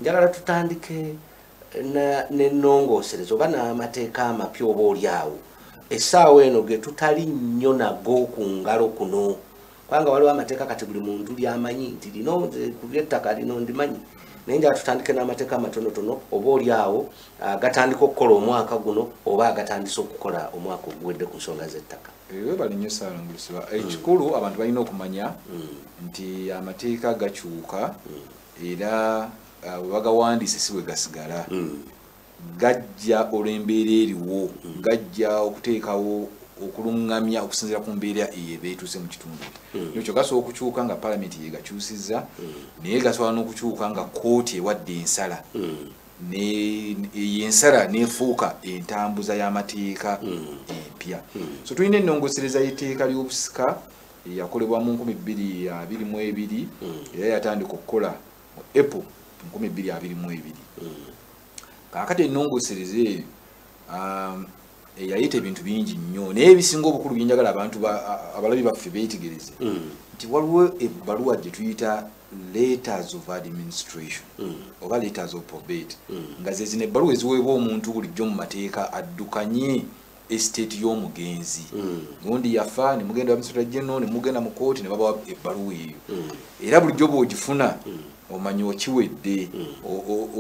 Njagala tutandike n'ennongoosereza oba n'amateeka amapya oba oli awo essaawa eno ge tutali nnyo nago ku ngalo kuno, kubanga waliwo amateeka kati buli muntu lyamanyi nti lino ku by'ettaka lino ndimanyi, naye njagala tutandike n'amateeka amatonotono oba oli awo agatandika okukola omwaka guno oba agatandise okukola omwaka oguwedde ku nsonga z'ettaka. Webale nnyo Ssaalongo. Ekikulu abantu balina okumanya nti amateeka gakyuka era bwe bagawandiise si bwe gasigala. Gajja olw'embeera eriwo, gajja okuteekawo okuluŋŋamya okusinziira ku mbeera eyo eba etuuse mu kitundu. Ekyo gasobola okukyuka nga palamenti yegakyusizza, naye gasobola n'okukyuka nga kkooti ewadde ensala, eyo ensala n'efuuka entambuza y'amateeka empya. So tulina ennongoosereza y'etteeka ly'obusika eyakolebwa mu 2022 era yatandika okukola mu April 2022. Kaakati ennongoosereza eyo eyayita ebintu bingi nnyo, naye ebisinga obukulu bye njagala abantu abalabi baffe beetegereze nti waliwo ebbaluwa gye tuyita letters of administration oba letters of probate, nga ze zino ebbaluwa eziweebwa omuntu bulijjo mu mateeka addukanye estate y'omugenzi. Gundi yafa ne mugenda administrator general ne mugenda mu kooti ne babawa ebbaluwa eyo, era bulijjo bw'ogifuna omanyi okiwedde,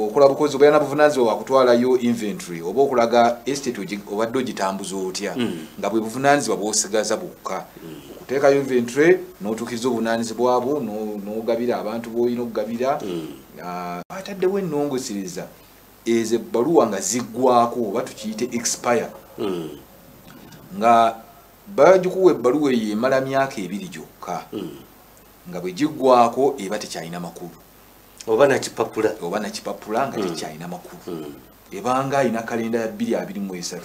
okola bukozi obeera na buvunaanyizibwa bwakutwalayo inventory oba okulaga estate obadde ogitambuza otya, nga bwe buvunaanyizibwa bw'osigaza bwokka. Okuteekayo inventory n'otuukiriza obuvunaanyizibwa bwo n'ogabira abantu b'olina okugabira. Ataddewo ennongoosereza ezo ebbaluwa nga ziggwako oba tukiyite expire, nga bagikuwa ebbaluwa eyo emala myaka 2 gyokka, nga bwe giggwako eba tekyalina makulu. Oba nakipapula. Oba nakipapula nga tekyalina makulu. Ebanga alina kalenda ya 2023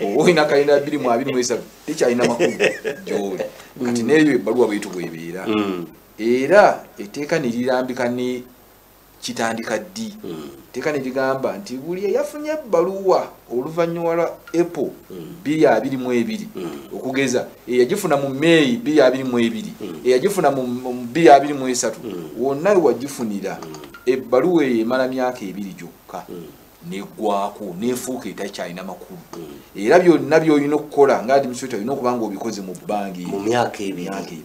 oba olina kalenda ya 2023 tekyalina makulu gy'oli. Kati n'eyo ebbaluwa bwetyo bw'ebeera. Era etteeka ne lirambika ne kitandika ddi. Etteeka ne ligamba nti buli eyafunye ebbaluwa oluvannyuma lwa April 2022, okugeza eyagifuna mu May 2022, eyagifuna mu 2023, wonna we wagifunira ebbaluwa eyo emala myaka 2 gyokka neggwako neefuuka etakyalina makulu. Era byonna by'olina okukola nga administrator olina okuba ng'obikoze mu bbanga mu myaka 2.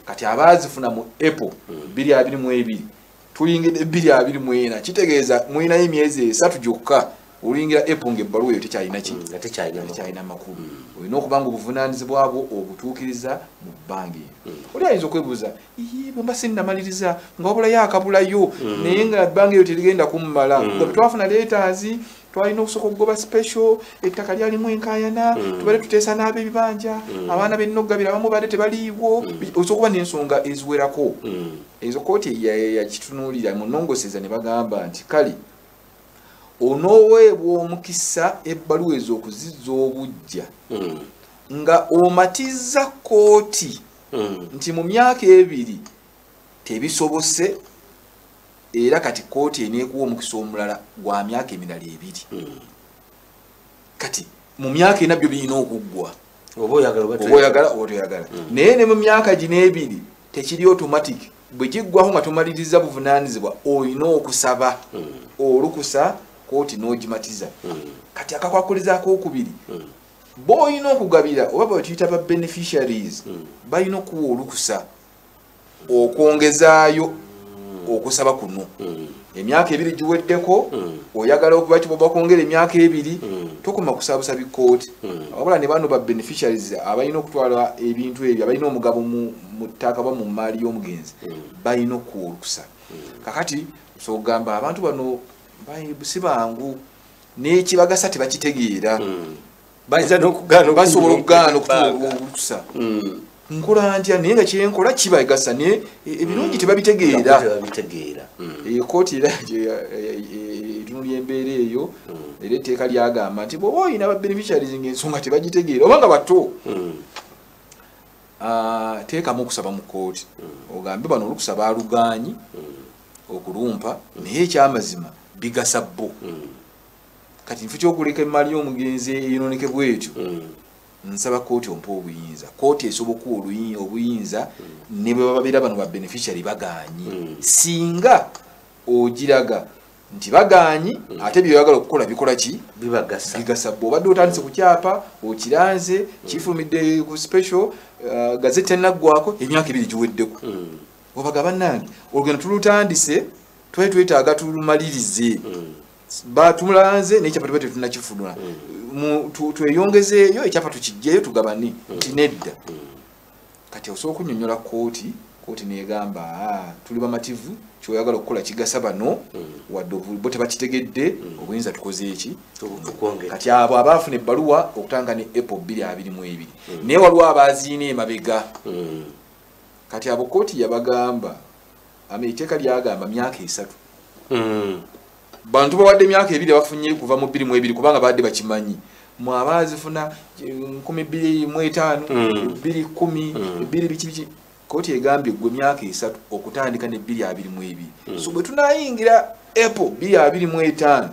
Kati abaazifuna mu April 2022 tuyingidde 2024, kitegeeza mulinayo emyezi 3 gyokka oluyingira April ng'ebbaluwa eyo tekyalina ki? Tekyalina makulu. Olina okuba nga obuvunaanyizibwa bwo obutuukiriza mu bbanga eryo. Oli ayinza okwebuuza, bwe mba sinnamaliriza nga wabulayo akabulayo, naye nga ebbanga eryo terigenda kummala. Nga bwe twafuna letters twalina okusooka okugoba special, ettaka lyalimu enkaayana, tubadde tuteesa n'ab'ebibanja, abaana b'enna okugabira abamu badde tebaliiwo, osobola okuba n'ensonga eziwerako. Ezo kkooti yakitunuulira mu nnongoosereza ne bagamba nti kale onooweebwa omukisa ebbaluwa ezo okuzizza obuggya nga omatizza kkooti nti mu myaka 2 tebisobose, era kati kkooti eneekuwa omukisa omulala gwa myaka emirala 2. Kati mu myaka 4 byo birina okuggwa, oba oyagala oba toyagala. Naye ne mu myaka gino 2 tekiri automatic, bwe kiggwako nga tomaliriza buvunaanyizibwa olina okusaba olukusa kooti n'ogimatiza. Kati akakwakuliza akookubiri, b'olina okugabira oba bwe tuyita ba beneficiaries balina okuwa olukusa okwongezaayo okusaba kuno. Emyaka 2 giweddeko, oyagala okuba bakwongera emyaka 2, tokoma kusaba busabi kkooti. Wabula ne bano ba beneficiaries abalina okutwala ebintu ebyo, abalina omugabo mu ttaka oba mu mmaali y'omugenzi, balina okuwa olukusa. Kakati osobola okugamba abantu bano si bangu, n'ekibagasa tebakitegeera. Bayinza n'okugaana, basobola okugaana okutuwa olukusa. Nkola ntya naye nga kyenkola kibagasa, naye ebirungi tebabitegeera. Ekkooti era etunuulira embeera eyo, era etteeka lyagamba nti bw'oba olina ba beneficiaries ng'ensonga tebagitegeera oba nga bato, teekamu okusaba mu kkooti ogambe bano olukusa baalugaanyi okulumpa, naye ekyamazima bigasa bo. Kati nfu ky'okuleka emmaali y'omugenzi eyonooneke bw'etyo, nsaba kkooti ompe obuyinza. Kkooti esobola okuwa obuyinza ne bwe babeera bano ba beneficiary bagaanyi, singa Ogiraga nti bagaanyi, ate byoyagala okukola bikola ki? Bibagasa. Bigasa. Bw'obadde otandise ku kyapa, okiranze, kifulumidde ku special gazette, enaggwako emyaka 2 giweddeko, obaga, "Bannange, olugendo tulutandise, twali twetaaga tulumalirize. Batumulanze n'ekyapa tuba tetunakifuna. Tweyongezeeyo ekyapa, tukijjeyo, tugabane." Nti nedda. Kati osobola okunyonyola kooti, kooti negamba, "Ah, tuli bamativu, kyoyagala okukola kigasa bano, wadde bo tebakitegedde, obuyinza tukoze eki?" Tukwongera. Kati abo abaafuna ebbaluwa okutandika ne April 2022, naye waliwo abaziina emabega. Kati abo kooti yabagamba, etteeka lyagamba myaka 3. Bantu bawadde emyaka 2, bafunye kuva mu 22, kubanga badde bakimanyi. Mwe abaazifuna 2005, 2010, 2 biki biki, kooti egambye gwe myaka 3 okutandika ne 2022. So bwe tunayingira April 2025,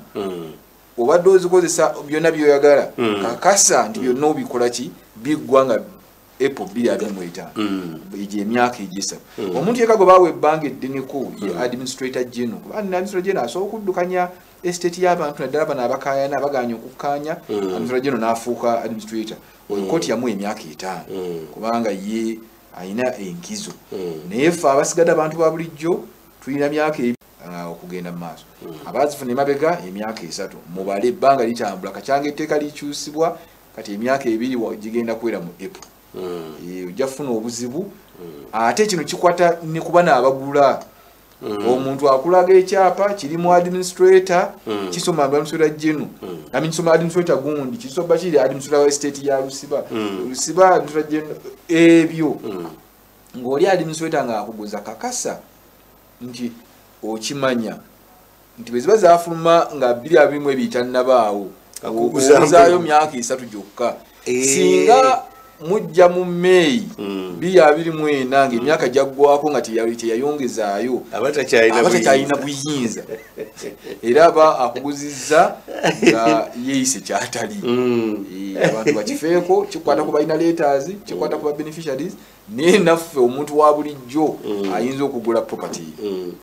obadde ozikozesa byonna byoyagala, kakasa nti byonna obikola ki, biggwa nga April 2025. Egyo emyaka egisatu. Omuntu yekka gwe baawa ebbanga eddeneko ye administrator general, kuba administrator general asobola okuddukanya estate y'abantu, naddala bano abakaayana, abagaanya okukkaanya. Administrator general n'afuuka administrator oyo, kooti yamuwa emyaka 5, kubanga ye alina enkizo. Naye ffe abasigadde, abantu ba bulijjo, tulina myaka okugenda mu maaso. Abaazifuna emabega, emyaka 3. Mubale, ebbanga litambula. Kacyanga etteeka likyusibwa, kati emyaka 2 gigenda kuwera mu April. Ojja kufuna obuzibu. Ate kino kikwata ne kuba naabagula. Omuntu akulaga ekyapa kiri mu administrator, kisoma administrator general, I mean, kisoma administrator gundi, kisoma kiri administrator wa estate ya Lusiba, Lusiba administrator general. Ebyo ng'oli administrator ng'akuguza, kakasa nti okimanya nti bwe ziba zafuluma nga 2022 tannabaawo, Akuguzaamu. obuzaayo myaka 3 gyokka. Singa mujja mu Meeyi 2024 ng'emyaka gyaggwako nga teyayongezaayo, aba takyalina aba buyinza. Takyalina buyinza, era aba akuguzizza nga yeeyise kyatali. Abantu bakifeeko, kikwata ku balina letters, kikwata ku ba beneficiaries, naye naffe omuntu wa bulijjo ayinza okugula property.